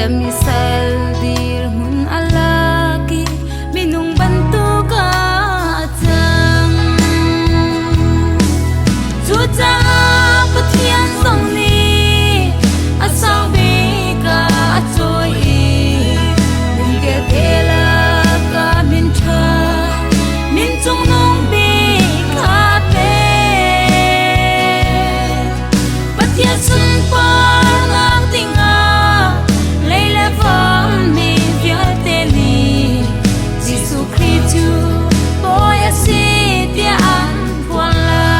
Tami sal dirhmun a lak i minung bantuk ah a cang. Cucaah Pathian zong nih a sang bik ah a cawi i min vialte lakah min ṭha, min cungnung bik a pek. Pathian sunparnak dingah lei le van mi vialte nih Jesuh Khrih cu Bawi a si tiah an phuan lai.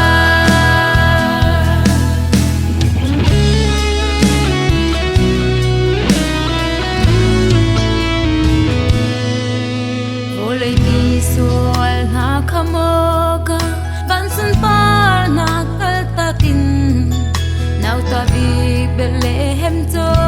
Vawlei mi sual hna kha maw ka van sunparnak kaltak in nauta bik Bethlehem caw.